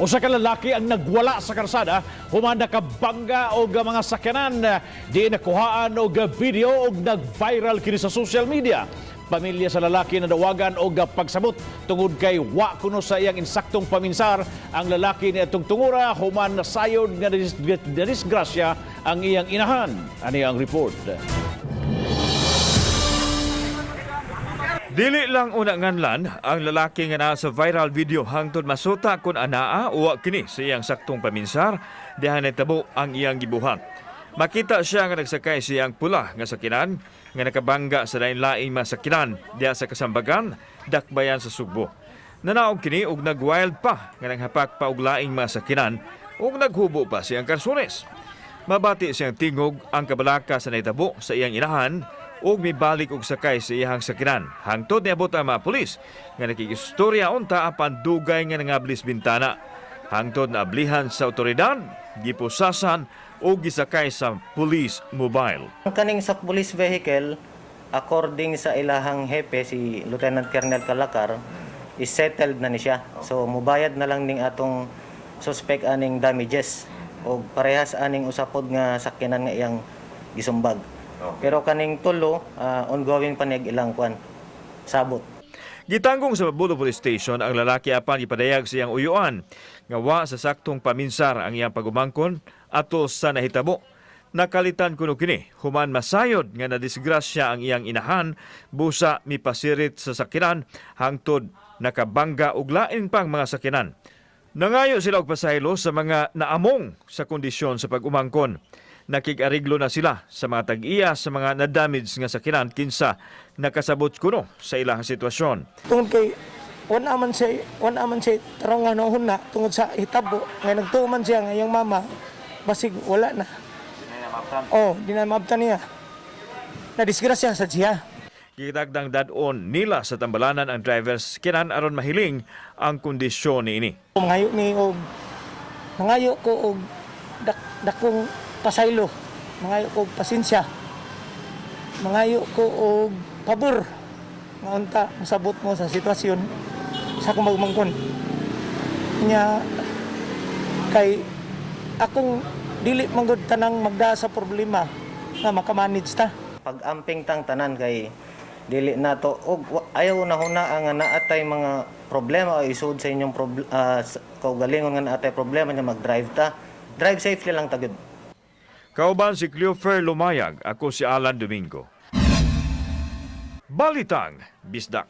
Usa ka lalaki ang nagwala sa karsada human nakabangga og mga sakyanan, di nakuhaan og video og nag-viral kini sa social media. Pamilya sa lalaki nadawagan og pagsabot tungod kay wa kuno sa iyang insaktong paminsar ang lalaki niadtong tungura human nasayod nga nadisgrasya ang iyang inahan. Ani ang report. Dili lang una nganlan ang lalaki nga naa sa viral video hangtod masuta kung anaa o wa kini sa iyang saktong paminsar diha nahitabo ang iyang gibuhat. Makita siya nga nagsakay sa iyang pula nga sakinan nga nakabangga sa lain-laing mga sakinan diha sa Kasambagan, Dakbayan sa Sugbo. Nanaog kini og nagwild pa nga nanghapak pa og laing mga sakinan ug naghubo pa siyang karsunes. Mabati siyang tingog ang kabalaka sa nahitabo sa iyang inahan ug mibalik og sakay sa iyang sakinan. Hangtod niabot ang mga pulis nga nakikistorya unta apan dugay nga nangablis bintana. Hangtod naablihan sa otoridad, gipusasan ug gisakay sa police mobile. Ang kaning sa police vehicle, according sa ilahang hepe, si Lieutenant Colonel Kalakar, is settled na ni siya. So, mubayad na lang ning atong suspect aning damages o parehas aning usapod nga sakyanan nga iyang gisumbag. Pero kaning tulo, ongoing pa niya ilang kwan, sabot. Gitanggong sa Mabulo Police Station ang lalaki apan gipadayag sa iyang uyuan nga wa sa saktong paminsar ang iyang pagumangkon atol sa nahitabo. Nakalitan kuno kini human masayod nga nadisgrasya ang iyang inahan busa mipasirit sa sakinan hangtod nakabangga og lain pang mga sakinan. Nangayo sila og pasaylo sa mga naamong sa kondisyon sa pag-umangkon. Nakig-ariglo na sila sa mga tag-iya sa mga na-damage nga sakinan kinsa nakasabot kuno sa ilang sitwasyon. Tungod kay wala man siya tarong nga na tungod sa hitabo nga nagtuo man siya nga iyang mama basig wala na. Oh, di na maabtan niya. Na disgrasya sa siya. Gitagdang dad-on nila sa tambalanan ang driver sa sakinan aron mahiling ang kondisyon niini. Mangayo ni og mangayo ko og dakong pasaylo, mangayo ko og pasensya, mangayo ko og pabor nga unta masabot mo sa sitwasyon sa akong magmangkon. Nya kay akong dili manggod tanang magda sa problema nga makamanage ta. Pag-amping tang tanan kay dili nato og ayaw na huna ang nga naatay mga problema o isud sa inyong kaugalingon nga naatay problema nya mag-drive ta. Drive safely lang ta gyud. Kauban si Cleofer Lumayag, ako si Alan Domingo. Balitang Bisdak.